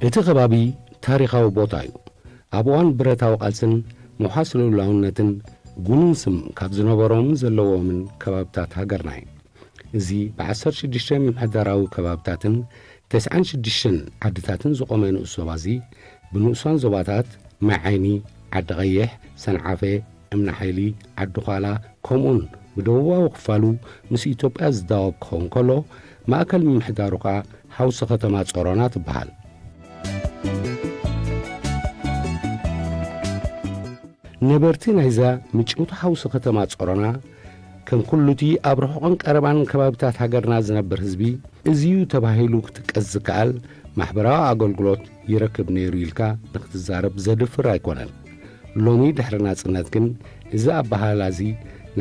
እቲ ከባቢ ታሪኻዊ ቦታ እዩ። ኣብ እዋን ብረታዊ ቃልስን ምውሓስ ልኡላውነትን ጉኑን ስም ካብ ዝነበሮምን ዘለዎምን ከባብታት ሃገርና እዩ። እዚ ብ16 ምምሕዳራዊ ከባብታትን 96 ዓድታትን ዝቖመ ንኡስ ዞባ እዚ፣ ብንኡሳን ዞባታት ማይ ዓይኒ፣ ዓዲ ቀይሕ፣ ሰንዓፈ፣ እምኒ ሓይሊ፣ ዓዲ ዃላ፣ ከምኡውን ብደቡባዊ ክፋሉ ምስ ኢትዮጵያ ዝዳወብ ክኸውን ከሎ፣ ማእከል ምምሕዳሩ ከኣ ሓውሲ ከተማ ጾሮና ትበሃል። ነበርቲ ናይዛ ምጭውቲ ሓውሲ ከተማ ጾሮና፣ ከም ኩሉቲ ኣብ ርሑቕን ቀረባን ከባብታት ሃገርና ዝነብር ህዝቢ፣ እዚዩ ተባሂሉ ክጥቀስ ዝከኣል ማሕበራዊ ኣገልግሎት ይረክብ ነይሩ ኢልካ ንክትዛረብ ዘድፍር ኣይኮነን። ሎሚ ድሕሪ ናጽነት ግን፣ እዚ ኣበሃህላ እዚ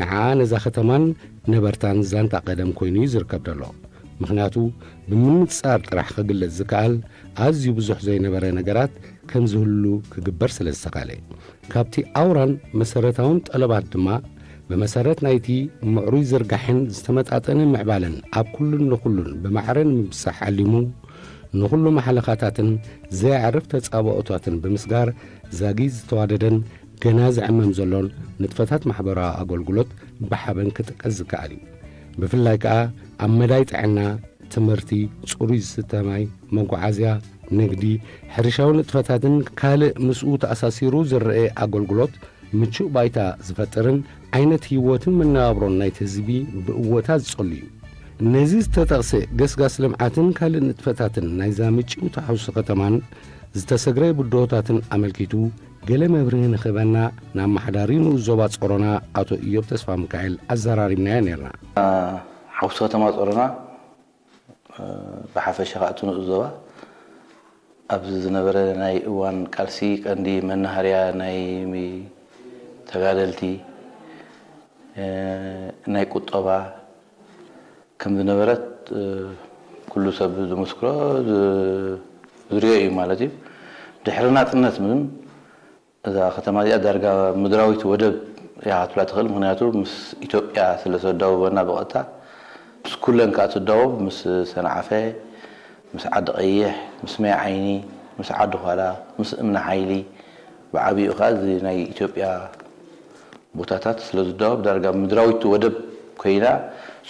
ንዓኣ ነዛ ከተማን ነበርታን ዛንታ ቀደም ኮይኑ እዩ ዝርከብ ዘሎ። ምኽንያቱ፣ ብምንጻር ጥራሕ ክግለጽ ዝከኣል ኣዝዩ ብዙሕ ዘይነበረ ነገራት ከም ዝህሉ ክግበር ስለ ዝተኻለ። ካብቲ ኣውራን መሰረታውን ጠለባት ድማ፣ ብመሰረት ናይቲ ምዕሩይ ዝርጋሕን ዝተመጣጠነ ምዕባለን ኣብ ኩሉን ንኹሉን ብማዕረ ንምብጻሕ ዓሊሙ፣ ንኹሉ ማሕለኻታትን ዘየዕርፍ ተጻብኦታትን ብምስጋር ዛጊ ዝተዋደደን ገና ዝዕመም ዘሎን ንጥፈታት ማሕበራዊ ኣገልግሎት ብሓበን ክጥቀስ ዝከኣል እዩ። ብፍላይ ከኣ ኣብ መዳይ ጥዕና፣ ትምህርቲ፣ ጽሩይ ዝስተ ማይ፣ መጓዓዝያ፣ ንግዲ፣ ሕርሻዊ ንጥፈታትን ካልእ ምስኡ ተኣሳሲሩ ዝረኤ ኣገልግሎት ምቹእ ባይታ ዝፈጥርን ዓይነት ህይወትን መነባብሮን ናይቲ ህዝቢ ብእወታ ዝጸሉ እዩ። ነዚ ዝተጠቕሰ ገስጋስ ልምዓትን ካልእ ንጥፈታትን ናይዛ ምጭውቲ ሓውሲ ከተማን ዝተሰግረ ብድሆታትን ኣመልኪቱ ገለ መብርሂ ንኽህበና ንኣመሓዳሪ ንኡስ ዞባ ጾሮና ኣቶ ኢዮብ ተስፋ ሚካኤል ኣዘራሪብናዮ ነይርና። ሓውሲ ከተማ ጾሮና፣ እ፣ ብሓፈሻ ከኣ እቲ ንኡስ ዞባ ኣብዚ ዝነበረ ናይ እዋን ቃልሲ ቀንዲ መናሃርያ ናይ ሚ-፣ ተጋደልቲ፣ እ፣ ናይ ቁጠባ ከም ዝነበረት፣ እ፣ ኩሉ ሰብ ዝምስክሮ ዝ-፣ ዝሪኦ እዩ ማለት እዩ። ድሕሪ ናጽነት እውን እዛ ከተማ እዚኣ ዳርጋ ምድራዊት ወደብ እያ ክትብላ ትኽእል። ምኽንያቱ ምስ ኢትዮጵያ ስለ ዘዳውበና ብቐጥታ፣ ምስ ኩለን ከኣ ትዳወብ፣ ምስ ሰንዓፈ፣ ምስ ዓዲ ቀይሕ፣ ምስ ማይ ዓይኒ፣ ምስ ዓዲ ዃላ፣ ምስ እምኒ ሓይሊ፣ ብዓቢኡ ከኣ እዚ ናይ ኢትዮጵያ ቦታታት ስለ ዝዳወብ፣ ዳርጋ ምድራዊት ወደብ ኮይና፣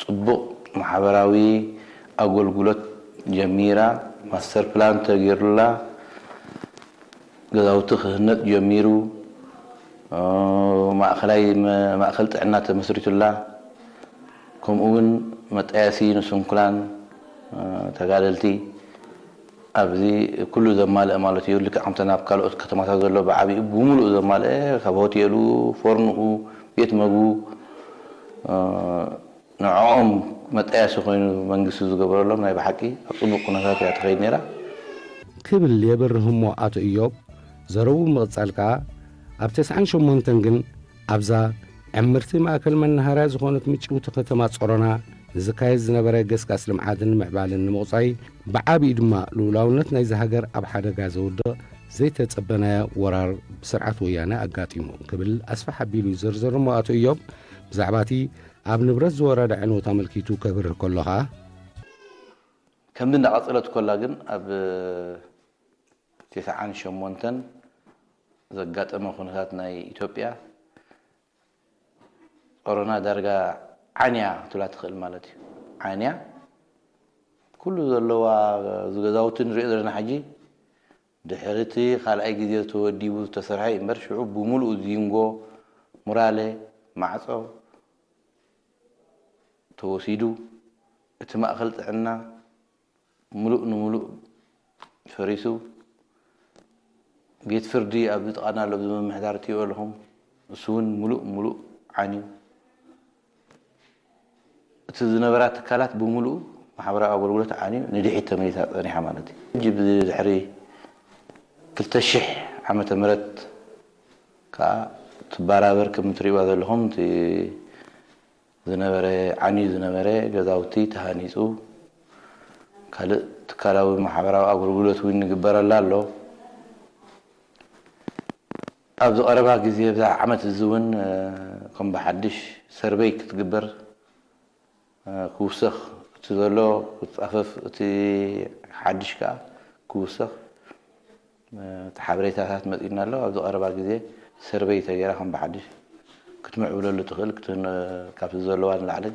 ጽቡቕ ማሕበራዊ ኣገልግሎት ጀሚራ፣ ማስተር ፕላን ተገይሩላ፣ ገዛውቲ ክህነጽ ጀሚሩ፣ እ፣ ማእኸላይ መ-፣ ማእኸል ጥዕና ተመስሪቱላ፣ ከምኡ እውን መጣየሲ ንስንኩላን፣ እ፣ ተጋደልቲ፣ ኣብዚ ኩሉ ዘማልአ ማለት እዩ። ልክዕ ከምተን ኣብ ካልኦት ከተማታት ዘሎ ብዓቢኡ ብምሉእ ዘማልአ፣ ካብ ሆቴሉ፣ ፎርንኡ፣ ቤት መግቡ፣ እ፣ ንዕኦም መጣየሲ ኮይኑ መንግስቲ ዝገበረሎም ናይ ብሓቂ ኣብ ጽቡቕ ኩነታት እያ ትኸይድ ነይራ። ክብል የብርህ እሞ ኣቶ ኢዮብ፣ ዘረቡ ምቕጻል ከኣ፣ ኣብ ተስዓን ሸሞንተን ግን ኣብዛ ዕምርቲ ማእከል መናሃርያ ዝኾነት ምጭውቲ ከተማ ጾሮና ንዝካየድ ዝነበረ ገስጋስ ልምዓትን ምዕባለን ንምቑጻይ፣ ብዓቢኡ ድማ ልኡላውነት ናይዚ ሃገር ኣብ ሓደጋ ዘውድቕ ዘይተጸበናዮ ወራር ብስርዓት ወያነ ኣጋጢሙ ክብል ኣስፍሕ ኣቢሉ ይዝርዝር እሞ ኣቶ ኢዮብ፣ ብዛዕባ እቲ ኣብ ንብረት ዝወረደ ዕንወት ኣመልኪቱ ከብርህ ከሎ ኸኣ፣ ከምዚ እንዳቐጸለት ከላ ግን ኣብ ተስዓን ሸሞንተን ዘጋጠመ ኩነታት ናይ ኢትዮጵያ ጾሮና ዳርጋ ዓንያ ክትብላ ትኽእል ማለት እዩ። ዓንያ ኩሉ ዘለዋ ዝገዛውቲ ንሪኦ ዘለና ሕጂ ድሕሪ እቲ ካልኣይ ግዜ ተወዲቡ ዝተሰርሐ እዩ እምበር ሽዑ ብምሉኡ ዚንጎ፣ ሙራለ፣ ማዕጾ ተወሲዱ እቲ ማእከል ጥዕና ምሉእ ንምሉእ ፈሪሱ፣ ቤት ፍርዲ ኣብዚ ጥቓና ኣሎ፣ ኣብዚ ምምሕዳር እትሪእዎ ኣለኹም፣ እሱ እውን ምሉእ ምሉእ ዓንዩ። እቲ ዝነበራ ትካላት ብምሉኡ ማሕበራዊ ኣገልግሎት ዓንዩ ንድሕሪት ተመሊሳ ጸኒሓ ማለት እዩ። ሕጂ ብድሕሪ ክልተ ሽሕ ዓመተ ምህረት ከኣ ትበራበር ከም እትሪእዋ ዘለኹም እቲ ዝነበረ፣ ዓንዩ ዝነበረ ገዛውቲ ተሃኒጹ፣ ካልእ ትካላዊ ማሕበራዊ ኣገልግሎት እውን ይግበረላ ኣሎ። ኣብዚ ቀረባ ግዜ፣ ብዛ ዓመት እዚ እውን፣ እ፣ ከም ብሓድሽ ሰርቬይ ክትግበር፣ እ፣ ክውሰኽ፣ እቲ ዘሎ ክጻፈፍ፣ እቲ ሓድሽ ከኣ ክውሰኽ። እቲ ሓበሬታታት መጺኡና ኣሎ። ኣብዚ ቀረባ ግዜ ሰርቨይ ተገይራ ከም ብሓድሽ ክትምዕብለሉ ትኽእል፣ ክትን-፣ ካብቲ ዘለዋ ንላዕሊ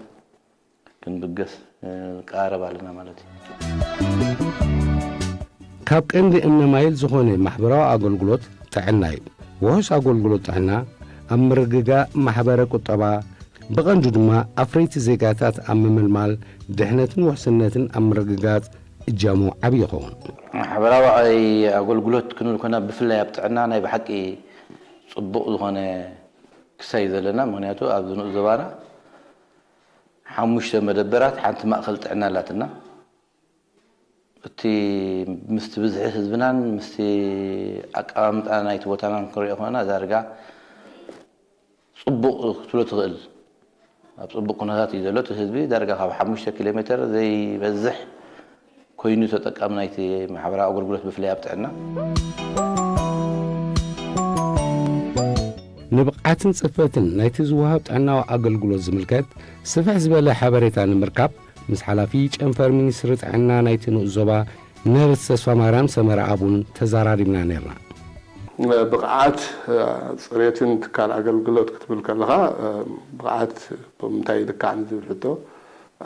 ክንብገስ፣ እ፣ ንቀራረብ ኣለና ማለት እዩ። ካብ ቀንዲ እምነ ማይል ዝኾነ ማሕበራዊ ኣገልግሎት ጥዕና እዩ። ውሑስ ኣገልግሎት ጥዕና ኣብ ምርግጋእ ማሕበረ ቁጠባ፣ ብቐንዱ ድማ ኣፍረይቲ ዜጋታት ኣብ ምምልማል ድሕነትን ውሕስነትን ኣብ ምርግጋጽ እጃሙ ዓቢ ይኸውን። ማሕበራዊ ኣገልግሎት ክንብል ኮና ብፍላይ ኣብ ጥዕና ናይ ብሓቂ ጽቡቕ ዝኾነ ክሳይ ዘለና፣ ምኽንያቱ ኣብዚ ንኡስ ዞባና ሓሙሽተ መደበራት ሓንቲ ማእከል ጥዕና ኣላትና። እቲ ምስቲ ብዝሒ ህዝብናን ምስቲ ኣቀማምጣ ናይቲ ቦታናን ክንሪኦ ከለና ዳርጋ ጽቡቕ ክትብሎ ትኽእል። ኣብ ጽቡቕ ኩነታት እዩ ዘሎ። እቲ ህዝቢ ዳርጋ ካብ ሓሙሽተ ኪሎ ሜተር ዘይበዝሕ ኮይኑ ተጠቃሚ ናይቲ ማሕበራዊ ኣገልግሎት ብፍላይ ኣብ ጥዕና። ንብቕዓትን ጽፈትን ናይቲ ዝወሃብ ጥዕናዊ ኣገልግሎት ዝምልከት ስፍሕ ዝበለ ሓበሬታ ንምርካብ ምስ ሓላፊ ጨንፈር ሚኒስትሪ ጥዕና ናይቲ ንኡስ ዞባ ነርስ ተስፋ ማርያም ሰመረ ኣቡን ተዛራሪብና ነርና። ብቕዓት፣ ጽሬትን ትካል ኣገልግሎት ክትብል ከለኻ፣ ብቕዓት ብምንታይ ይልካዕ ንዝብል ሕቶ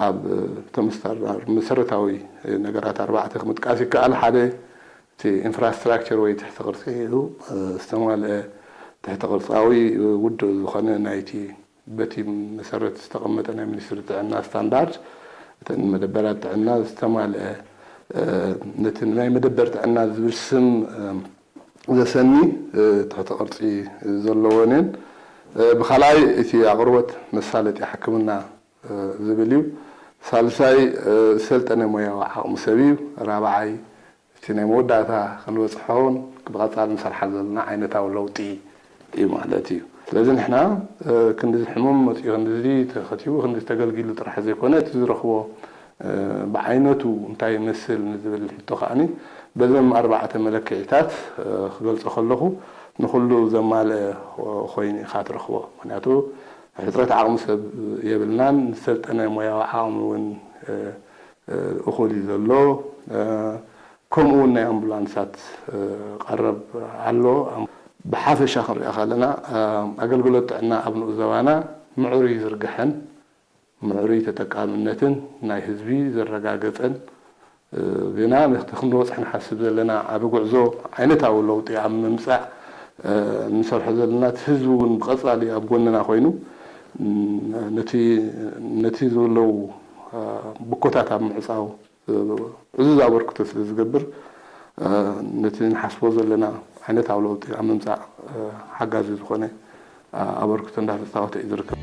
ኣብ ተምስታር መሰረታዊ ነገራት ኣርባዕተ ክምጥቃስ ይከኣል። ሓደ እቲ ኢንፍራስትራክቸር ወይ ትሕቲ ቅርጺ እዩ። ዝተማልአ ትሕቲ ቅርጻዊ ውዱእ ዝኾነ ናይቲ በቲ መሰረት ዝተቐመጠ ናይ ሚኒስትሪ ጥዕና ስታንዳርድ እተን መደበራት ጥዕና ዝተማልአ፣ እ፣ ነቲ ናይ መደበር ጥዕና ዝብል ስም፣ እ፣ ዘሰኒ፣ እ፣ ትሕቲ ቅርጺ ዘለወን እየን። እ፣ ብኻልኣይ እቲ ኣቕርቦት መሳለጢ ሕክምና፣ እ፣ ዝብል እዩ። ሳልሳይ፣ እ፣ ዝሰልጠነ ሞያዊ ዓቕሚ ሰብ እዩ። ራብዓይ እቲ ናይ መወዳእታ ክንበጽሖን ብቐጻሊ ንሰርሓሉ ዘለና ዓይነታዊ ለውጢ እዩ ማለት እዩ። ስለዚ ንሕና፣ እ፣ ክንዲ ሕሙም መጺኡ ክንዲ ተኸቲቡ ክንዲ ተገልጊሉ ጥራሕ ዘይኮነ እቲ ዝረኽቦ፣ እ፣ ብዓይነቱ እንታይ ይመስል ንዝብል ሕቶ ከኣኒ በዞም ኣርባዕተ መለክዒታት፣ እ፣ ክገልጾ ከለኹ ንኹሉ ዘማልአ ኮይኑ ኢኻ ትረኽቦ። ምኽንያቱ ሕጽረት ዓቕሚ ሰብ የብልናን፣ ዝሰልጠነ ሞያዊ ዓቕሚ እውን፣ እ፣ እ፣ እኹል እዩ ዘሎ። እ፣ ከምኡ እውን ናይ ኣምቡላንሳት፣ እ፣ ቀረብ ኣሎ። ብሓፈሻ ክንሪኣ ከለና፣ እ፣ ኣገልግሎት ጥዕና ኣብ ንኡስ ዞባና ምዕሩይ ዝርግሐን ምዕሩይ ተጠቃምነትን ናይ ህዝቢ ዘረጋገጸን፣ እ፣ ዜና ነቲ ክንበጽሕ ንሓስብ ዘለና ዓቢ ጉዕዞ ዓይነታዊ ለውጢ ኣብ ምምጻእ፣ እ፣ ንሰርሖ ዘለና እቲ ህዝቢ እውን ብቐጻሊ ኣብ ጎንና ኮይኑ፣ እ፣ ነቲ፣ ነቲ ዘለዉ፣ እ፣ ብኮታት ኣብ ምዕጻው ዕዙዝ ኣበርክቶ ስለ ዝገብር፣ እ፣ ነቲ ንሓስቦ ዘለና ዓይነታዊ ለውጢ ኣብ ምምጻእ፣ እ፣ ሓጋዚ ዝኾነ፣ እ፣ ኣበርክቶ እንዳተጻወተ እዩ ዝርከብ።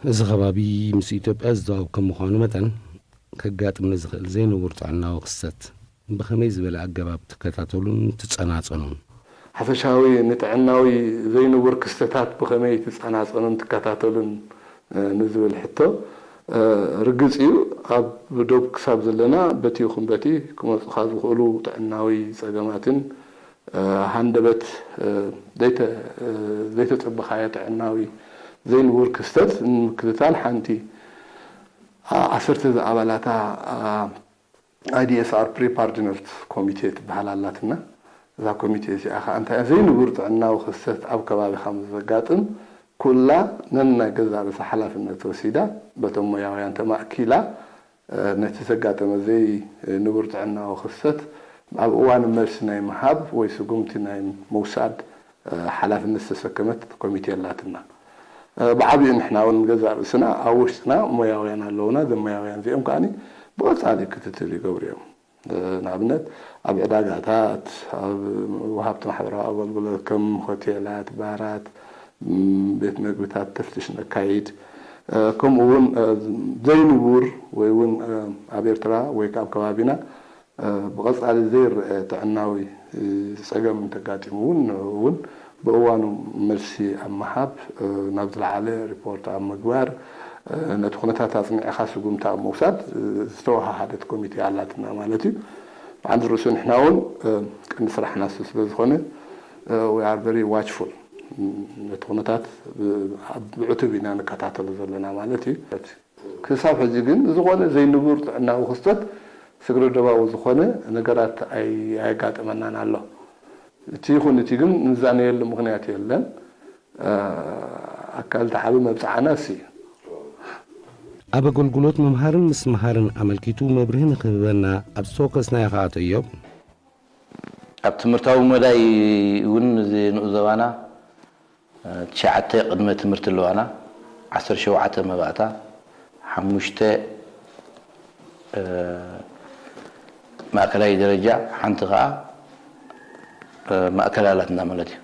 እዚ ከባቢ ምስ ኢትዮጵያ ዝተዋብ ከም ምዃኑ መጠን፣ ከጋጥም ንዝኽእል ዘይንቡር ጥዕናዊ ክስተት ብኸመይ ዝበለ ኣገባብ ትከታተሉን ትጸናጸኑን? ሓፈሻዊ ንጥዕናዊ ዘይንቡር ክስተታት ብኸመይ ትጸናጸኑን ትከታተሉን፣ እ፣ ንዝብል ሕቶ፣ እ፣ ርግጽ እዩ፣ ኣብ ዶብ ክሳብ ዘለና በቲ ይኹን በቲ ክመጹኻ ዝኽእሉ ጥዕናዊ ጸገማትን፣ እ፣ ሃንደበት፣ እ፣ ዘይተ-፣ እ፣ ዘይተጸበኻዮ ጥዕናዊ ዘይንቡር ክስተት ንምክትታል ሓንቲ፣ ዓ-፣ ዓሰርተ ዝኣባላታ፣ ዓ-፣ ኣይ ዲ ኤስ ኣር ፕሪፓርድነርስ ኮሚቴ ትበሃል ኣላትና። እዛ ኮሚቴ እዚኣ ኸዓ እንታይ እያ? ዘይንቡር ጥዕናዊ ክስተት ኣብ ከባቢ ከም ዘጋጥም ኩላ ነናይ ገዛእ ርእሳ ሓላፍነት ወሲዳ በቶም ሞያውያን ተማእኪላ፣ እ፣ ነቲ ዘጋጠመ ዘይንቡር ጥዕናዊ ክስተት ኣብ እዋኑ መልሲ ናይ ምሃብ ወይ ስጉምቲ ናይ ምውሳድ፣ እ፣ ሓላፍነት ዝተሰከመት ኮሚቴ ኣላትና። እ፣ ብዓቢኡ ንሕና እውን ገዛእ ርእስና ኣብ ውሽጥና ሞያውያን ኣለዉና። እዞም ሞያውያን እዚኦም ከኣኒ ብቐጻሊ ክትትል ይገብሩ እዮም። እ፣ ንኣብነት ኣብ ዕዳጋታት፣ ኣብ ወሃብቲ ማሕበራዊ ኣገልግሎት ከም ሆቴላት፣ ባራት፣ ም፣ ቤት መግብታት ተፍትሽ ነካይድ። እ፣ ከምኡ እውን፣ እ፣ ዘይንቡር ወይ እውን፣ እ፣ ኣብ ኤርትራ ወይ ከኣ ኣብ ከባቢና፣ እ፣ ብቐጻሊ ዘይረአ ጥዕናዊ፣ እ፣ ጸገም እንተጋጢሙ እውን ንዕኡ እውን ብእዋኑ መልሲ ኣብ ምሃብ፣ እ፣ ናብ ዝለዓለ ሪፖርት ኣብ ምግባር፣ እ፣ ነቲ ኩነታት ኣጽኒዕኻ ስጉምቲ ኣብ ምውሳድ፣ እ፣ ዝተወሃሃደት ኮሚቴ ኣላትና ማለት እዩ። ብዓንዲ ርእሱ ንሕና እውን፣ እ፣ ቀንዲ ስራሕና እሱ ስለ ዝኾነ፣ እ፣ we are very watchful። ነቲ ኩነታት ብ-፣ ኣብ ብዕቱብ ኢና ንከታተሎ ዘለና ማለት እዩ። ክሳብ ሕዚ ግን ዝኾነ ዘይንቡር ጥዕናዊ ክስተት ስግረ ዶባዊ ዝኾነ ነገራት ኣይ-፣ ኣየጋጠመናን ኣሎ። እቲ ይኹን እቲ ግን ንዛነየሉ ምኽንያት የለን። ኣካል ተዓቢ መብጽዓና እሱ እዩ። ኣብ ኣገልግሎት ምምሃርን ምስትምሃርን ኣመልኪቱ መብርሂ ንክህበና ኣብ ዝተወከስናዮ ከኣ ኣቶ እዮብ፣ ኣብ ትምህርታዊ መዳይ እውን እዚ ንኡስ ዘባና ትሽዓተ ቅድመ ትምህርቲ ኣለዋና፣ ዓሰርተ ሸውዓተ መባእታ፣ ሓሙሽተ ማእከላይ ደረጃ፣ ሓንቲ ከዓ ማእከል ኣላትና ማለት እዩ።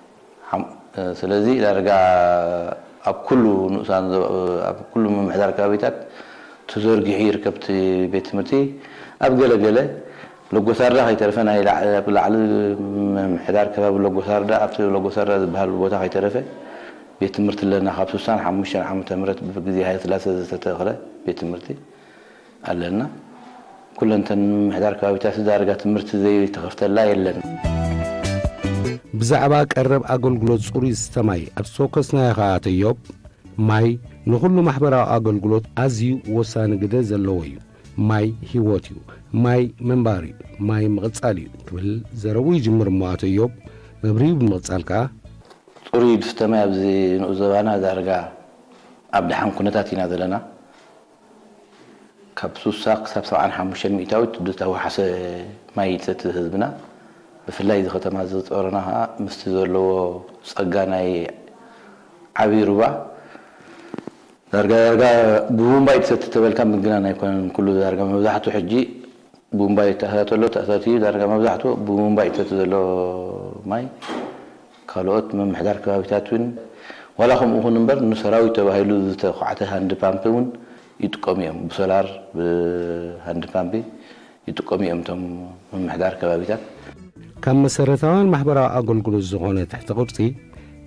ስለዚ ዳርጋ ኣብ ኩሉ ንኡሳን ኣብ ኩሉ ምምሕዳር ከባቢታት ተዘርጊሑ ይርከብ እቲ ቤት ትምህርቲ። ኣብ ገለ ገለ ለጎሳርዳ ከይተረፈ ናይ ላዕሊ ምምሕዳር ከባቢ ለጎሳርዳ ኣብቲ ለጎሳርዳ ዝበሃል ቦታ ከይተረፈ ቤት ትምህርቲ ኣለና። ካብ ስሳን ሓሙሽተን ዓመተ ምህረት ብግዜ ሃይለ ስላሴ ዝተተኽለ ቤት ትምህርቲ ኣለና። ኩለንተን ምምሕዳር ከባቢታት ዳርጋ ትምህርቲ ዘይተኸፍተላ የለን። ብዛዕባ ቀረብ ኣገልግሎት ጽሩይ ዝስተ ማይ ኣብ ዝተወከስናዮ ከኣ ኣቶ እዮብ፣ ማይ ንኹሉ ማሕበራዊ ኣገልግሎት ኣዝዩ ወሳኒ ግደ ዘለዎ እዩ። ማይ ህይወት እዩ። ማይ ምንባር እዩ። ማይ ምቕጻል እዩ ክብል ዘረቡ ይጅምር እሞ ኣቶ እዮብ መብርሂ ብምቕጻል ከኣ፣ ጽሩይ ዝስተ ማይ ኣብዚ ንኡስ ዘባና ዳርጋ ኣብ ደሓን ኩነታት ኢና ዘለና። ካብ ስሳ ክሳብ ሰብዓን ሓሙሽተን ሚእታዊት ዝተወሓሰ ማይ ይሰቲ ህዝብና። ብፍላይ እዚ ከተማ እዚ ጾሮና ከኣ ምስቲ ዘለዎ ጸጋ ናይ ዓብዪ ሩባ ዳርጋ ዳርጋ ብቡምባ እዩ ትሰቲ ተበልካ ምግናን ኣይኮነን። ኩሉ ዳርጋ መብዛሕቱ ሕጂ ቡምባ ይተኣታተሎ ተኣታትዩ ዳርጋ መብዛሕቱ ብቡምባ እዩ ትሰቲ ዘሎ ማይ። ካልኦት ምምሕዳር ከባቢታት እውን ዋላ ከምኡ ይኹን እምበር ንሰራዊት ተባሂሉ ዝተኳዕተ ሃንድ ፓምፕ እውን ይጥቀሙ እዮም። ብሶላር ብሃንድ ፓምፕ ይጥቀሙ እዮም እቶም ምምሕዳር ከባቢታት። ካብ መሰረታውያን ማሕበራዊ ኣገልግሎት ዝኾነ ትሕቲ ቅርጺ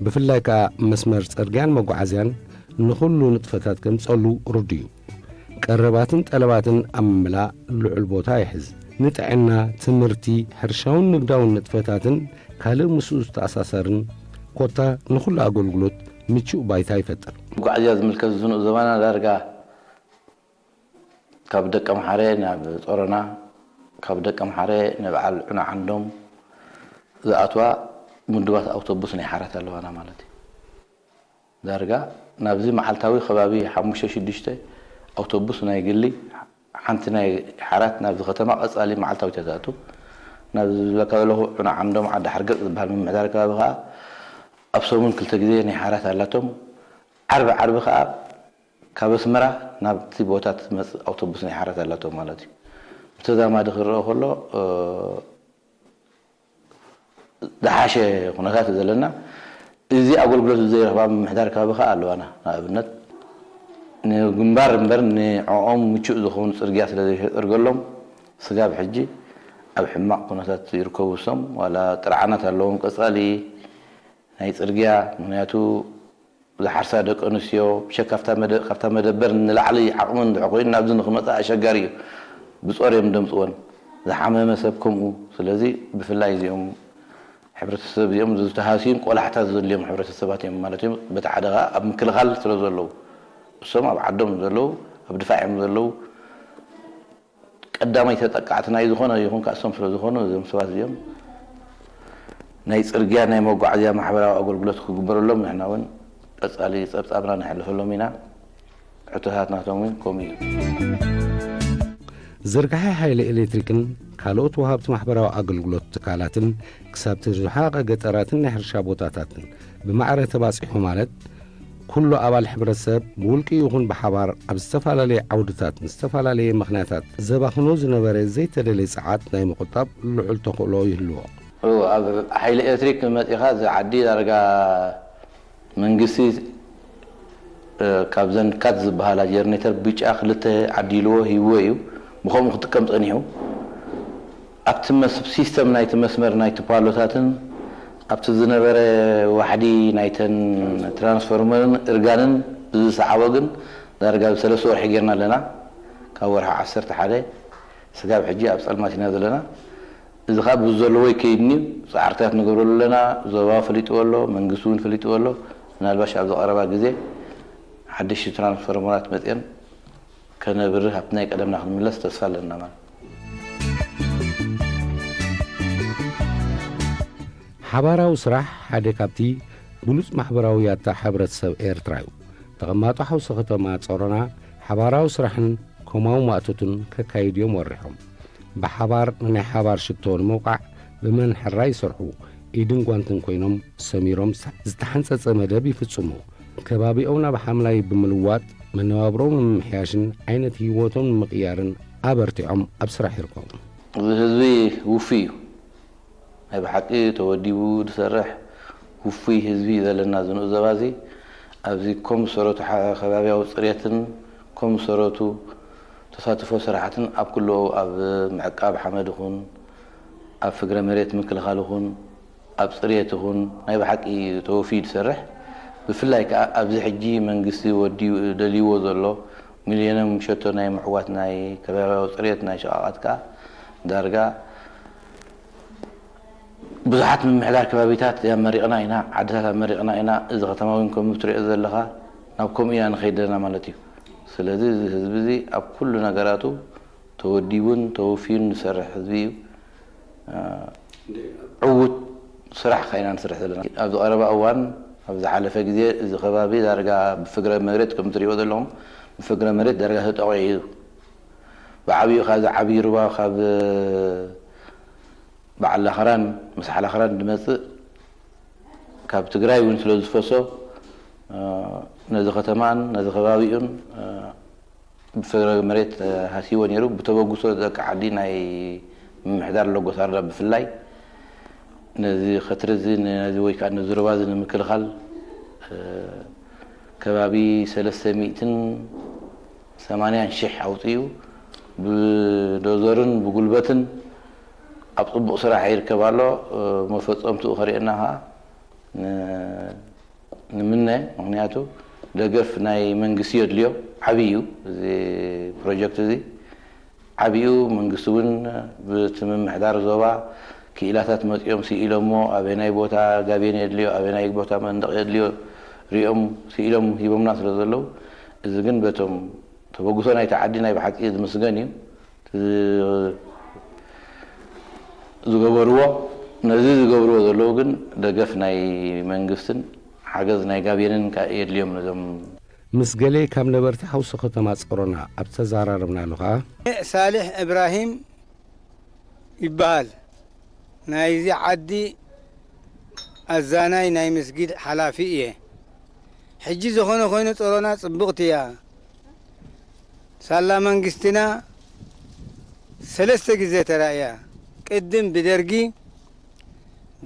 ብፍላይ ከኣ መስመር ጽርግያን መጓዓዝያን ንኹሉ ንጥፈታት ከምጸሉ ርዱእ እዩ። ቀረባትን ጠለባትን ኣብ ምምላእ ልዑል ቦታ ይሕዝ። ንጥዕና፣ ትምህርቲ፣ ሕርሻውን ንግዳውን ንጥፈታትን ካልእ ምስኡ ዝተኣሳሰርን ኮታ ንኹሉ ኣገልግሎት ምቹእ ባይታ ይፈጥር። መጓዓዝያ ዝምልከት ዝንኡ ዘባና ዳርጋ ካብ ደቀምሓረ ናብ ጾሮና፣ ካብ ደቀምሓረ ንበዓል ዑና ዓንዶም ዝኣትዋ ምዱባት ኣውቶቡስ ናይ ሓራት ኣለዋና ማለት እዩ። ዳርጋ ናብዚ መዓልታዊ ከባቢ ሓሙሽተ ሽዱሽተ ኣውቶቡስ ናይ ግሊ ሓንቲ ናይ ሓራት ናብዚ ከተማ ቀጻሊ መዓልታዊ ተታእቱ ናብዚ ዝብለካ ዘለኹ ዑና ዓንዶም ዓዲ ሓርገጽ ዝበሃል ምምሕዳር ከባቢ ከዓ ኣብ ሰሙን ክልተ ግዜ ናይ ሓራት ኣላቶም። ዓርቢ ዓርቢ ከዓ ካብ ኣስመራ ናብቲ ቦታ ትመፅእ ኣውቶቡስ ናይ ሓራት ኣላቶም ማለት እዩ። ብተዛማዲ ክረአ ከሎ ዝሓሸ ኩነታት እዩ ዘለና። እዚ ኣገልግሎት ዘይረኽባ ምምሕዳር ከባቢ ከዓ ኣለዋና። ንኣብነት ንግንባር እምበር ንዕኦም ምቹእ ዝኸውን ፅርግያ ስለ ዘይተፀርገሎም ስጋብ ሕጂ ኣብ ሕማቕ ኩነታት ይርከቡ። እሶም ዋላ ጥርዓናት ኣለዎም ቀፃሊ ናይ ፅርግያ ምክንያቱ ዝሓርሳ ደቂ ኣንስትዮ ብሸ ካብታ መደ- ካብታ መደበር ንላዕሊ ዓቕሚ እንድሕር ኮይኑ ናብዚ ንክመፃ ኣሸጋሪ እዩ። ብፆር እዮም ደምፅወን ዝሓመመ ሰብ ከምኡ። ስለዚ ብፍላይ እዚኦም ሕብረተሰብ እዚኦም ዝተሃስዩን ቆላሕታ ዘድልዮም ሕብረተሰባት እዮም ማለት እዮም። በቲ ሓደ ከዓ ኣብ ምክልኻል ስለ ዘለዉ እሶም ኣብ ዓዶም ዘለዉ ኣብ ድፋዕ እዮም ዘለዉ። ቀዳማይ ተጠቃዕቲ ናይ ዝኾነ ይኹን ካእሶም ስለ ዝኾኑ እዞም ሰባት እዚኦም ናይ ፅርግያ ናይ መጓዓዝያ ማሕበራዊ ኣገልግሎት ክግበረሎም ንሕና እውን ቀፃሊ ፀብፃብና ነሕልፈሎም ኢና። ሕቶታት ናቶም እውን ከምኡ እዩ። ዝርግሐ ሓይሊ ኤሌክትሪክን ካልኦት ወሃብቲ ማሕበራዊ ኣገልግሎት ትካላትን ክሳብቲ ዝረሓቐ ገጠራትን ናይ ሕርሻ ቦታታትን ብማዕረ ተባፂሑ ማለት ኩሉ ኣባል ሕብረተሰብ ብውልቂ ይኹን ብሓባር ኣብ ዝተፈላለየ ዓውድታት ንዝተፈላለየ ምኽንያታት ዘባኽኖ ዝነበረ ዘይተደለየ ፀዓት ናይ ምቑጣብ ልዑል ተኽእሎ ይህልዎ። እወ፣ ኣብ ሓይሊ ኤሌክትሪክ መፂኻ እዚ ዓዲ ዳርጋ መንግስቲ ካብዘን ካት ዝበሃላ ጀርኔተር ብጫ ክልተ ዓዲልዎ ሂብዎ እዩ። ብኸምኡ ክጥቀም ፀኒሑ ኣብቲ መስ- ሲስተም ናይቲ መስመር ናይቲ ፓሎታትን ኣብቲ ዝነበረ ዋሕዲ ናይተን ትራንስፎርመርን እርጋንን ብዝሰዓቦ ግን ዳርጋ ሰለስተ ወርሒ ጌርና ኣለና። ካብ ወርሒ ዓሰርተ ሓደ ስጋብ ሕጂ ኣብ ፀልማት ኢና ዘለና። እዚ ከዓ ብዘለዎ ይከይድኒ እዩ። ፃዕርታት ንገብረሉ ኣለና። ዞባ ፈሊጥዎ ኣሎ፣ መንግስቲ እውን ፈሊጥዎ ኣሎ። ምናልባሽ ኣብዚ ቀረባ ግዜ ሓደሽቲ ትራንስፎርመራት መፅየን ከነብርህ ኣብቲ ናይ ቀደምና ክንምለስ ተስፋ ኣለና ማለት። ሓባራዊ ስራሕ ሓደ ካብቲ ብሉጽ ማሕበራዊ ያታ ሕብረተሰብ ኤርትራ እዩ። ተቐማጦ ሓውሲ ከተማ ጾሮና ሓባራዊ ስራሕን ኮማዊ ማእቶትን ከካይዱ እዮም ወሪሖም። ብሓባር ንናይ ሓባር ሽቶ ንምውቃዕ ብመን ሕራይ ይሰርሑ፣ ኢድን ጓንትን ኮይኖም ሰሚሮም ዝተሓንጸጸ መደብ ይፍጽሙ። ከባቢኦም ናብ ሓምላይ ብምልዋጥ መነባብሮም ንምምሕያሽን ዓይነት ህይወቶም ንምቕያርን ኣበርቲዖም ኣብ ስራሕ ይርከቡ። እዚ ህዝቢ ውፉይ እዩ። ናይ ብሓቂ ተወዲቡ ዝሰርሕ ውፉይ ህዝቢ እዩ ዘለና እዚ ንኡስ ዞባ እዚ። ኣብዚ ከም ሰረቱ ሓ-፣ ከባብያዊ ጽሬትን ከም ሰረቱ ተሳትፎ ስራሕትን ኣብ ኩሉ ኣብ ምዕቃብ ሓመድ ይኹን፣ ኣብ ፍግረ መሬት ምክልኻል ይኹን፣ ኣብ ጽሬት ይኹን ናይ ብሓቂ ተወፊዩ ዝሰርሕ። ብፍላይ ከኣ ኣብዚ ሕጂ መንግስቲ ወዲኡ ደልይዎ ዘሎ ሚልዮኖም ሸቶ ናይ ምዕዋት ናይ ከባብያዊ ጽሬት ናይ ሸቓቓት ከኣ ዳርጋ ብዙሓት ምምሕዳር ከባቢታት ኣመሪቕና ኢና፣ ዓድታት ኣመሪቕና ኢና። እዚ ከተማ እውን ከም እትሪኦ ዘለኻ ናብ ከምኡ ኢና ንኸይድ ዘለና ማለት እዩ። ስለዚ እዚ ህዝቢ እዚ ኣብ ኩሉ ነገራቱ ተወዲቡን ተወፊዩን ዝሰርሕ ህዝቢ እዩ። እ፣ ዕዉት ስራሕ ከኣ ኢና ንሰርሕ ዘለና። ኣብዚ ቀረባ እዋን፣ ኣብ ዝሓለፈ ግዜ እዚ ከባቢ ዳርጋ ብፍግረ መሬት ከም እትሪእዎ ዘለኹም ብፍግረ መሬት ዳርጋ ተጠቒዑ እዩ። ብዓብዩ ካብዚ ዓብዪ ሩባ ካብ በዓል ላኽራን ምስ ሓላኽራን ዝመጽእ ካብ ትግራይ እውን ስለ ዝፈሶ፣ እ፣ ነዚ ከተማን ነዚ ከባቢኡን፣ እ፣ ብፍረ መሬት፣ እ፣ ሃስይዎ ነይሩ። ብተበግሶ ደቂ ዓዲ ናይ ምምሕዳር ሎጎሳርዳ ብፍላይ ነዚ ኸትሪ እዚ፣ ነዚ ወይ ከዓ ነዚ ሩባ እዚ ንምክልኻል፣ እ፣ ከባቢ ሰለስተ ሚእትን ሰማንያን ሺሕ ኣውፂኡ ብዶዘርን ብጉልበትን ኣብ ፅቡቕ ስራሕ ይርከብ ኣሎ። እ፣ መፈፀምትኡ ከርእየና ከዓ ን-፣ ንምነ። ምኽንያቱ ደገፍ ናይ መንግስቲ የድልዮ። ዓብዪ እዩ እዚ ፕሮጀክት እዚ። ዓብዩ መንግስቲ እውን ብቲ ምምሕዳር ዞባ ክኢላታት መፂኦም ስኢሎሞ፣ ኣበናይ ቦታ ጋቤን የድልዮ፣ ኣበናይ ቦታ መንደቕ የድልዮ ሪኦም ስኢሎም ሂቦምና ስለ ዘለዉ፣ እዚ ግን በቶም ተበግሶ ናይቲ ዓዲ ናይ ብሓቂ ዝምስገን እዩ። ዝ-፣ ዝገበርዎ፣ ነዚ ዝገብርዎ ዘለዉ ግን ደገፍ ናይ መንግስትን ሓገዝ ናይ ጋቤንን ከ-፣ የድልዮም ነዞም። ምስ ገለ ካብ ነበርቲ ሓውሲ ከተማ ጸሮና ኣብ ዝተዘራረብናሉ ከኣ፣ ሳልሕ እብራሂም ይበሃል። ናይዚ ዓዲ ኣዛናይ ናይ መስጊድ ሓላፊ እየ። ሕጂ ዝኾነ ኮይኑ ጸሮና ጽብቕቲ እያ። ሳላ መንግስትና ሰለስተ ግዜ ተራእያ። ቅድም ብደርጊ፣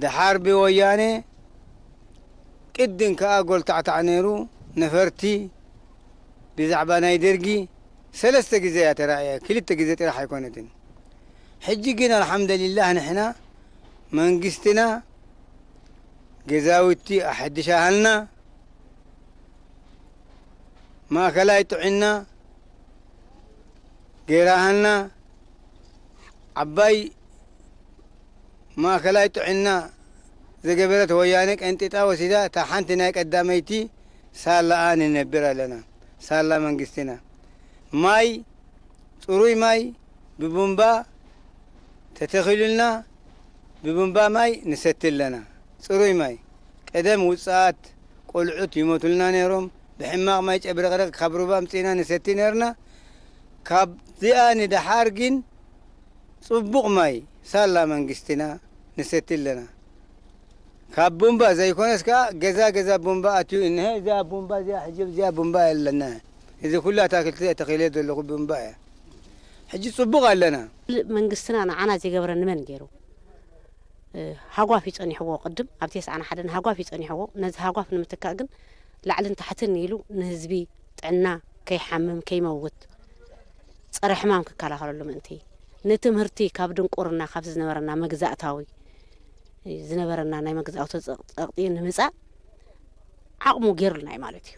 ደሓር ብወያነ፣ ቅድም ከኣ ጎልታዕታዕ ነይሩ። ነፈርቲ ብዛዕባ ናይ ደርጊ ሰለስተ ግዜ እያ ተራእያ፣ ክልተ ግዜ ጥራሕ ኣይኮነትን። ሕጂ ግን ኣልሓምደሊላህ ንሕና መንግስትና ገዛውቲ ኣሐድሻሃልና፣ ማእከላይ ጥዕና ገይራሃልና፣ ዓባይ ማእከላይ ጥዕና ዘገበረት ወያነ ቀንጢጣ ወሲዳ፣ እታ ሓንቲ ናይ ቀዳመይቲ ሳላኣ ንነብር ኣለና። ሳላ መንግስትና። ማይ፣ ጽሩይ ማይ ብቡምባ ተተኺሉልና፣ ብቡምባ ማይ ንሰቲ ኣለና። ጽሩይ ማይ። ቀደም ውጽኣት ቆልዑት ይሞቱልና ነይሮም። ብሕማቕ ማይ ጨብረቕረቕ ካብ ሩባ ኣምጺእና ንሰቲ ነርና። ካብዚኣ ንደሓር ግን ጽቡቕ ማይ ሳላ መንግስትና ንሰቲ ኣለና። ካብ ቡምባ ዘይኮነስ ከኣ ገዛ ገዛ ቡምባ ኣትዩ እነሀ። እዚኣ ቡምባ እዚኣ ሕጂ እዚኣ ቡምባ ኣለና። እዚ ኩሉ ኣታክልቲ ተኺለ ዘለኹ ቡምባ እያ። ሕጂ ጽቡቕ ኣለና። መንግስትና ንዓና ዘይገበረ ንመን ገይሩ? እ፣ ሃጓፍ እዩ ጸኒሕዎ። ቅድም ኣብ ተስዓን ሓደን ሃጓፍ እዩ ጸኒሕዎ። ነዚ ሃጓፍ ንምትካእ ግን ላዕልን ታሕትን ኢሉ ንህዝቢ ጥዕና ከይሓምም ከይመውት ጸረ ሕማም ክከላኸለሉ ምእንቲ፣ ንትምህርቲ ካብ ድንቁርና ካብዚ ዝነበረና መግዛእታዊ ዝነበረና ናይ መግዛእታዊ ጸቕ-፣ ጸቕጢ ንምጻእ ዓቕሙ ገይሩልና እዩ ማለት እዩ።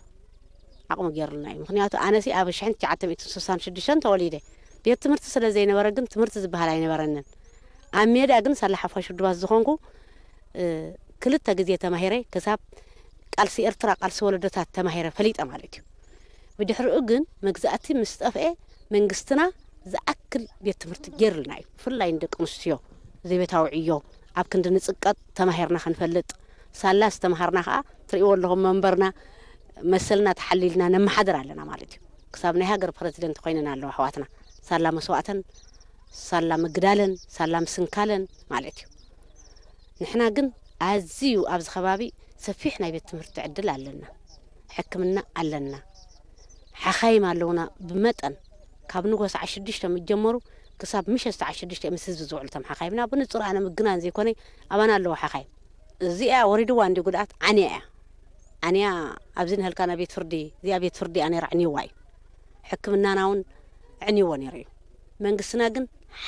ዓቕሙ ገይሩልና እዩ። ምኽንያቱ ኣነሲ ኣብ ሽሕን ትሽዓተ ሚእትን ስሳን ሽዱሽተን ተወሊደ። ቤት ትምህርቲ ስለ ዘይነበረ ግን ትምህርቲ ዝበሃል ኣይነበረንን። ኣብ ሜዳ ግን ሳላ ሓፋሽ ውድባት ዝኾንኩ፣ እ፣ ክልተ ግዜ ተማሂረ፣ ክሳብ ቃልሲ ኤርትራ፣ ቃልሲ ወለዶታት ተማሂረ ፈሊጠ ማለት እዩ። ብድሕሪኡ ግን መግዛእቲ ምስ ጠፍኤ መንግስትና ዝኣክል ቤት ትምህርቲ ገይሩልና እዩ። ብፍላይ ንደቂ ኣንስትዮ ዘይቤታዊ ዕዮ ኣብ ክንዲ ንጽቀጥ ተማሂርና ክንፈልጥ፣ ሳላ ዝተምሃርና ከኣ ትርእይዎ ኣለኹም መንበርና መሰልና ተሓሊልና ነመሓድር ኣለና ማለት እዩ። ክሳብ ናይ ሃገር ፕረዚደንት ኮይነን ኣለዋ ኣሕዋትና። ሳላ መስዋእተን፣ ሳላ ምግዳለን፣ ሳላ ምስንካለን ማለት እዩ። ንሕና ግን ኣዝዩ ኣብዚ ከባቢ ሰፊሕ ናይ ቤት ትምህርቲ ዕድል ኣለና። ሕክምና ኣለና። ሓኻይም ኣለውና ብመጠን። ካብ ንጎ ሰዓት ሽዱሽተ ምስ ጀመሩ ክሳብ ምሸት ሰዓት ሽዱሽተ ምስ ህዝቢ ዝውዕሉ እቶም ሓኻይምና ብንጹር ኣነ ምግናን ዘይኮነ ኣባና ኣለዉ ሓኻይም። እዚኣ ወሪድዋ እንዲ ጉድኣት ዓንያ እያ። ዓንያ ኣብዚ ንህልካ ናብ ቤት ፍርዲ፣ እዚኣ ቤት ፍርዲ ኣነ ኣዕንይዋ እዩ። ሕክምናና እውን ኣዕንይዎ ነይሩ እዩ። መንግስትና ግን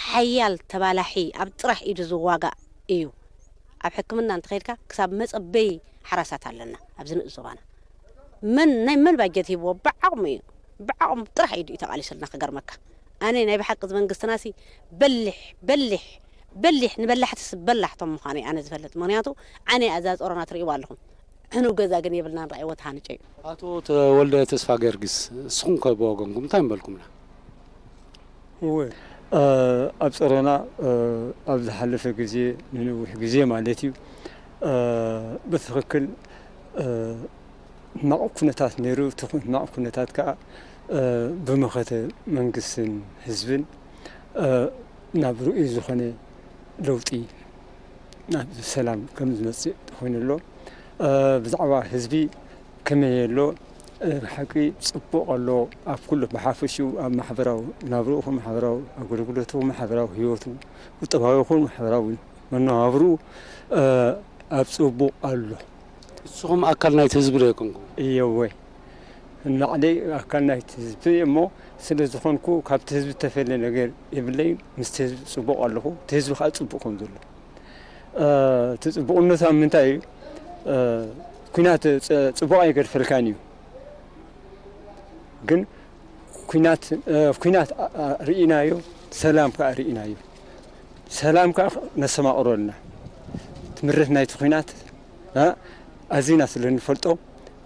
ሓያል ተባላሒ ኣብ ጥራሕ ኢዱ ዝዋጋእ እዩ። ኣብ ሕክምና እንተኸይድካ ክሳብ መጸበይ ሓራሳት ኣለና ኣብዚ ንኡስ ዞባና። መን ናይ መን ባጀት ሂብዎ ብዓቕሙ እዩ። ብዓቕሙ ጥራሕ ኢዱ እዩ ተቓሊሱልና ክገርመካ። ኣነ ናይ ብሓቂ እዚ መንግስትናሲ በሊሕ በሊሕ በሊሕ ንበላሕትስ በላሕቶም ምዃኑ ኣነ ዝፈልጥ። ምኽንያቱ ኣነ እዛ ጾሮና ትርእይዋ ኣለኹም። ሕኑው ገዛ ግን የብልናን ርኣይዎ ተሃንጨ እዩ። ኣቶ ተወልደ ተስፋ ጊዮርጊስ፣ ንስኹም ከ ብወገንኩም እንታይ ምበልኩምና? እወ፣ እ፣ ኣብ ጸሮና፣ እ፣ ኣብ ዝሓለፈ ግዜ፣ ንነዊሕ ግዜ ማለት እዩ፣ እ፣ ብትኽክል፣ እ፣ ሕማቕ ኩነታት ነይሩ። እቲ ኩ-፣ ሕማቕ ኩነታት ከኣ፣ እ፣ ብመኸተ መንግስትን ህዝብን፣ እ፣ ናብ ርኡይ ዝኾነ ለውጢ፣ ናብ ሰላም ከም ዝመጽእ ተኾይኑ ኣሎ። እ፣ ብዛዕባ ህዝቢ ከመይ ኣሎ? እ፣ ብሓቂ ጽቡቕ ኣሎ። ኣብ ኩሉ ብሓፈሽኡ ኣብ ማሕበራዊ ናብርኡ ይኹን ማሕበራዊ ኣገልግሎቱ፣ ማሕበራዊ ህይወቱ፣ ቁጠባዊ ይኹን ማሕበራዊ መነባብርኡ፣ እ፣ ኣብ ጽቡቕ ኣሎ። ንስኹም ኣካል ናይቲ ህዝቢ ዶ ኣይኮንኩም? እየወ፣ ንባዕለይ ኣካል ናይቲ ህዝቢ እየ እሞ፣ ስለ ዝኾንኩ ካብቲ ህዝቢ እተፈልየ ነገር የብለይን። ምስቲ ህዝቢ ጽቡቕ ኣለኹ፣ እቲ ህዝቢ ከኣ ጽቡቕ ከም ዘሎ። እ፣ እቲ ጽቡቕነት ኣብ ምንታይ እዩ? እ፣ ኲናት ጽ-፣ ጽቡቕ ኣይገድፈልካን እዩ። ግን ኲናት፣ እ፣ ኲናት፣ እ፣ እ፣ ርኢናዮ፣ ሰላም ከኣ ርኢናዮ። ሰላም ከኣ ነስተማቕሮ ኣለና። እቲ ምረት ናይቲ ኲናት፣ እ፣ ኣዚና ስለ ንፈልጦ፣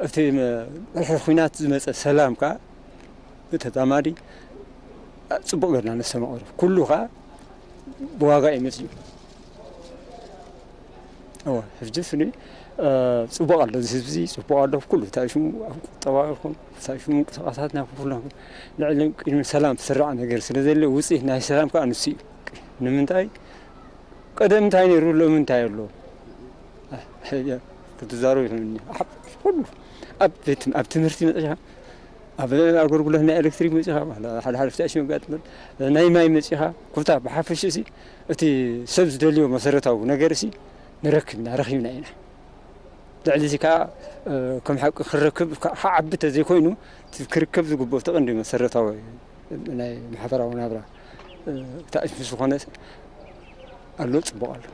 እቲ፣ እ፣ ድሕሪ ኲናት ዝመጸ ሰላም ከኣ ብተዛማዲ ጽቡቕ ጌርና ነስተማቕሮ። ኩሉ ከኣ ብዋጋ እዩ መጺኡ። እወ፣ ሕጂ ስኒ፣ እ፣ ጽቡቕ ኣሎ፣ እዚ ህዝቢ እዚ ጽቡቕ ኣሎ። ኩሉ እንታይ ሽሙ ኣብ ቁጠባ ይኹን እንታይ ሽሙ ምንቅስቓሳት ናይ ኩሉ ልዕሊ ቅድሚ ሰላም ዝስራዕ ነገር ስለ ዘለ ውጽኢት ናይ ሰላም ከኣ ንሱ እዩ። ንምንታይ ቀደም እንታይ ነይሩ ሎሚ እንታይ ኣሎ? ክትዛረብ ይኽእል። ኩሉ ኣብ ቤት፣ ኣብ ትምህርቲ መጺኻ፣ ኣብ ኣገልግሎት ናይ ኤሌክትሪክ መጺኻ፣ ሓደ ሓደ ፍታሽ መጋጥመን፣ ናይ ማይ መጺኻ፣ ኩታ ብሓፈሽ እዚ እቲ ሰብ ዝደልዮ መሰረታዊ ነገር እዚ ንረክብና፣ ረኺብና ኢና። ልዕሊ እዚ ከኣ፣ እ፣ ከም ሓቂ ክረክብ፣ ክዓቢ ተዘይኮይኑ፣ እቲ ክርከብ ዝግብኦ እቲ ቀንዲ መሰረታዊ ናይ ማሕበራዊ ናብራ፣ እ፣ ታእሽሙ ዝኾነ ኣሎ፣ ጽቡቕ ኣሎ።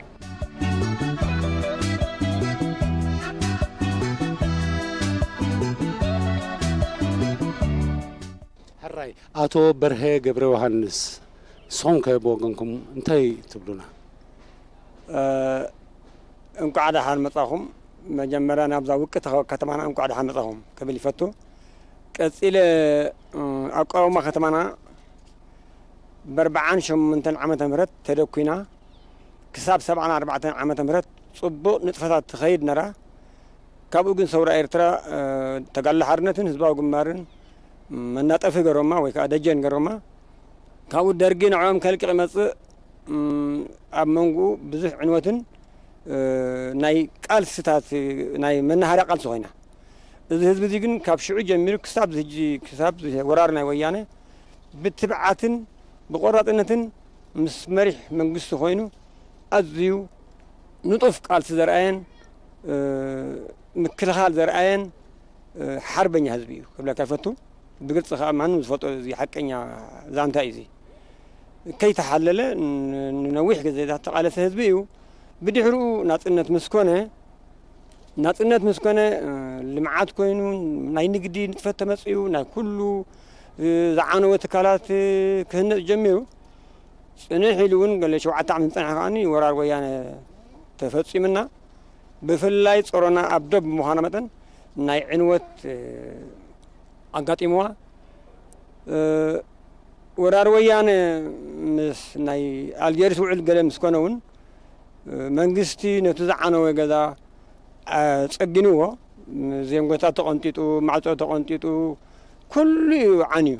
ሕራይ፣ ኣቶ በርሀ ገብረ ዮሃንስ፣ ንስኹም ከ ብወገንኩም እንታይ ትብሉና? እ፣ እንቋዕ ደሓን መጻኹም። መጀመርያ ናብዛ ውቅቲ ከ-፣ ከተማና እንቋዕ ደሓን መጻኹም ክብል ይፈቱ። ቀጺለ፣ እ፣ ኣቋውማ ከተማና ብኣርብዓን ሸሞንተን ዓመተ ምህረት ተደኲና ክሳብ ሰብዓን ኣርባዕተን ዓመተ ምህረት ጽቡቕ ንጥፈታት ትኸይድ ነራ። ካብኡ ግን ሰውራ ኤርትራ፣ እ፣ ተጋድሎ ሓርነትን ህዝባዊ ግንባርን መናጠፊ ገሮማ ወይ ከኣ ደጀን ገሮማ። ካብኡ ደርጊ ንዕኦም ከልቅቕ ይመጽእ። እም፣ ኣብ መንጎኡ ብዙሕ ዕንወትን፣ እ፣ ናይ ቃልስታት፣ ናይ መናሃርያ ቃልሲ ኮይና። እዚ ህዝቢ እዚ ግን ካብ ሽዑ ጀሚሩ ክሳብ እዚ ሕጂ፣ ክሳብ እዚ ወራር ናይ ወያነ ብትብዓትን ብቆራጽነትን ምስ መሪሕ መንግስቲ ኮይኑ ኣዝዩ ንጡፍ ቃልሲ ዘርኣየን፣ እ፣ ምክልኻል ዘርኣየን፣ እ፣ ሓርበኛ ህዝቢ እዩ ክብለካ ይፈቱ። ብግልጺ ከኣ ማንም ዝፈልጦ እዚ ሓቀኛ ዛንታ እዩ እዚ። ከይተሓለለ ን-፣ ንነዊሕ ግዜታት ተቓለሰ ህዝቢ እዩ። ብድሕሪኡ ናጽነት ምስ ኮነ፣ ናጽነት ምስ ኮነ፣ እ፣ ልምዓት ኮይኑ፣ ናይ ንግዲ ንጥፈት ተመጺኡ፣ ናይ ኩሉ፣ እ፣ ዝዓነወ ትካላት፣ እ፣ ክህነጽ ጀሚሩ። ጽንሕ ኢሉ እውን ገለ ሸውዓተ ዓመት ዝጸንሐ ከኣኒ ወራር ወያነ ተፈጺሙና። ብፍላይ ጾሮና ኣብ ዶብ ብምዃና መጠን ናይ ዕንወት፣ እ፣ ኣጋጢምዋ። እ፣ ወራር ወያነ ምስ ናይ ኣልጀርስ ውዕል ገለ ምስ ኮነ እውን መንግስቲ ነቲ ዝዓነወ ገዛ ጸጊንዎ፣ ዜንጎታት ተቐንጢጡ፣ ማዕጾ ተቐንጢጡ፣ ኩሉ እዩ ዓንዩ።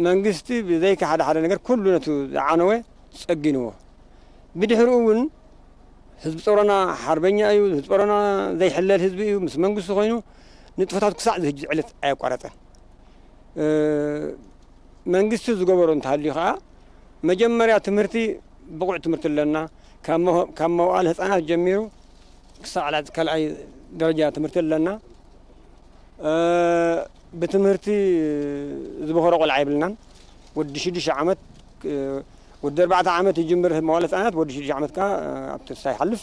መንግስቲ ብዘይካ ሓደ ሓደ ነገር ኩሉ ነቲ ዝዓነወ ጸጊንዎ። ብድሕሪኡ እውን ህዝቢ ጾሮና ሓርበኛ እዩ፣ ህዝቢ ጾሮና ዘይሕለል ህዝቢ እዩ፣ ምስ መንግስቲ ኮይኑ ንጥፈታት ክሳዕ ዝህጂ ዕለት ኣየቋረጸን። መንግስቲ ዝገበሮ እንተሃልዩ ከዓ መጀመርያ ትምህርቲ ብቑዕ ትምህርቲ ኣለና። ካብ መ- ካብ መዋእለ ህፃናት ጀሚሩ ክሳዕ ላ- ካልኣይ ደረጃ ትምህርቲ ኣለና። ብትምህርቲ ዝበኸሮ ቆልዓ የብልናን። ወዲ ሽዱሽተ ዓመት ወዲ ኣርባዕተ ዓመት ይጅምር መዋእለ ህፃናት፣ ወዲ ሽዱሽተ ዓመት ከዓ ኣብቲ ንሳ ይሓልፍ።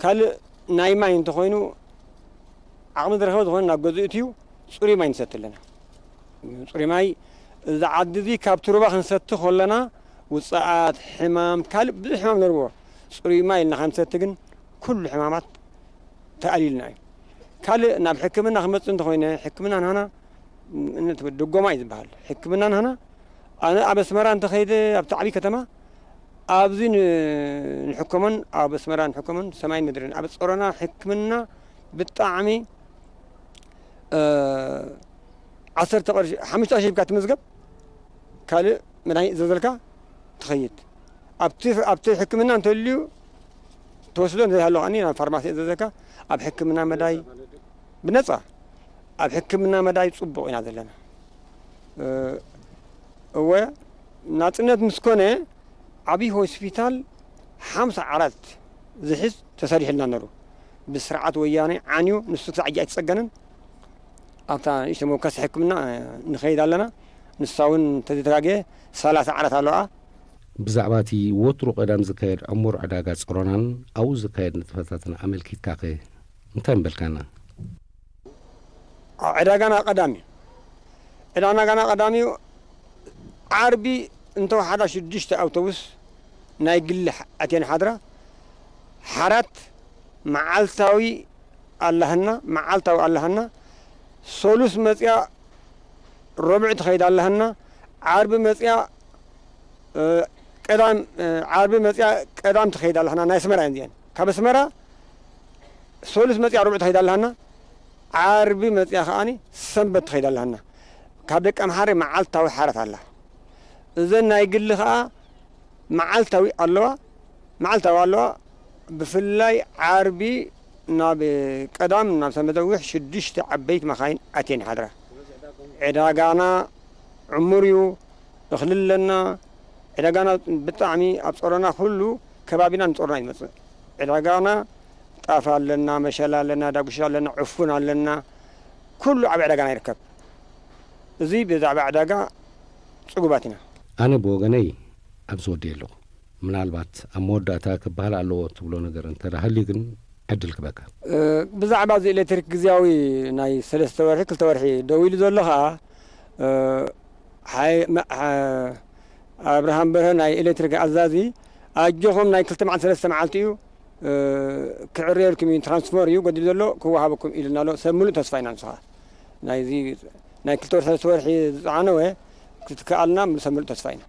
ካልእ ናይ ማይ እንተኾይኑ ዓቕሚ ዝረኸበ ዝኾነ ናብ ገዝኡ እትዩ ፅሩይ ማይ ንሰቲ ኣለና። ፅሩይ ማይ እዚ ዓዲ እዚ ካብ ትሩባ ክንሰቲ ከለና ውፅኣት፣ ሕማም፣ ካልእ ብዙሕ ሕማም ነርዎ። ፅሩይ ማይ ኢልና ክንሰቲ ግን ኩሉ ሕማማት ተኣሊልና እዩ። ካልእ ናብ ሕክምና ክመፅእ እንተኾይነ ሕክምና ንሃና ድጎማ እዩ ዝበሃል። ሕክምና ንሃና ኣነ ኣብ ኣስመራ እንተኸይደ ኣብቲ ዓብዪ ከተማ ኣብዚ ንሕከሞን ኣብ ኣስመራ ንሕከሞን ሰማይን ምድርን ኣብ ፀሮና ሕክምና ብጣዕሚ ዓሰርተ ቅርሺ ሓሙሽተ ቅርሺ ሂብካ ትምዝገብ ካልእ መድሃኒት ዘዘልካ ትኸይድ ኣብቲ ኣብቲ ሕክምና እንተልዩ ትወስዶ እንተዘይሃሎ ከዓኒ ናብ ፋርማሲ ዘዘልካ ኣብ ሕክምና መዳይ ብነፃ ኣብ ሕክምና መዳይ ፅቡቕ ኢና ዘለና። እወ ናፅነት ምስ ኮነ ዓብዪ ሆስፒታል ሓምሳ ዓራት ዝሕዝ ተሰሪሕልና ነሩ። ብስርዓት ወያነ ዓንዩ ንሱ ክሳዕ ሕጂ ኣይተፀገነን። ኣብታ ንእሽተ መወከሲ ሕክምና ንኸይድ ኣለና። ንሳ እውን እንተዘይተጋግየ ሰላሳ ዓራት ኣለዋ። ብዛዕባ እቲ ወትሩ ቀዳም ዝካየድ ዕሙር ዕዳጋ ጸሮናን ኣብኡ ዝካየድ ንጥፈታትን ኣመልኪትካኸ እንታይ ምበልካና? ዕዳጋና ቀዳሚ እዩ። ዕዳጋና ቀዳሚ እዩ። ዓርቢ እንተወሓዳ ሽዱሽተ ኣውቶቡስ ናይ ግሊ ኣትየን ሓድራ። ሓራት መዓልታዊ ኣላህና መዓልታዊ ኣላህና። ሶሉስ መፅያ ሮብዕ ትኸይድ ኣላህና። ዓርቢ መፅያ ቀዳም ዓርቢ መፅያ ቀዳም ትኸይድ ኣላህና። ናይ ኣስመራ እየን እዚአን። ካብ ኣስመራ ሶሉስ መፅያ ሮብዕ ትኸይድ ኣላህና። ዓርቢ መፅያ ከዓኒ ሰንበት ትኸይድ ኣላህና። ካብ ደቂ ኣምሓረ መዓልታዊ ሓራት ኣላ። እዘን ናይ ግሊ ከዓ መዓልታዊ ኣለዋ። መዓልታዊ ኣለዋ። ብፍላይ ዓርቢ ናብ ቀዳም ናብ ሰመደዊሕ ሽዱሽተ ዓበይቲ መኻይን ኣትየን ይሓድራ። ዕዳጋና ዕሙር እዩ። እኽሊ ኣለና። ዕዳጋና ብጣዕሚ ኣብ ጸሮና ኩሉ ከባቢና ንጸሮና ይመጽእ። ዕዳጋና ጣፍ ኣለና፣ መሸላ ኣለና፣ ዳጉሻ ኣለና፣ ዕፉን ኣለና። ኩሉ ኣብ ዕዳጋና ይርከብ። እዚ ብዛዕባ ዕዳጋ ጽጉባት ኢና። ኣነ ብወገነይ ኣብዚ ወዲኤ ኣለኹ። ምናልባት ኣብ መወዳእታ ክበሃል ኣለዎ ትብሎ ነገር እንተ ደኣ ሃልዩ ግን ዕድል ክበካ። ብዛዕባ እዚ ኤሌክትሪክ ግዝያዊ ናይ ሰለስተ ወርሒ ክልተ ወርሒ ደው ኢሉ ዘሎ ኸኣ ኣብርሃም በርሀ ናይ ኤሌክትሪክ ኣዛዚ ኣጆኹም ናይ ክልተ መዓልቲ ሰለስተ መዓልቲ እዩ ክዕረየልኩም እዩ ትራንስፎር እዩ ጎዲሉ ዘሎ ክወሃበኩም ኢሉና ኣሎ ሰብ ምሉእ ተስፋ ኢና ንስኻ ናይዚ ናይ ክልተ ወርሒ ሰለስተ ወርሒ ዝፀዓነወ ክትከኣልና ሰብ ምሉእ ተስፋ ኢና።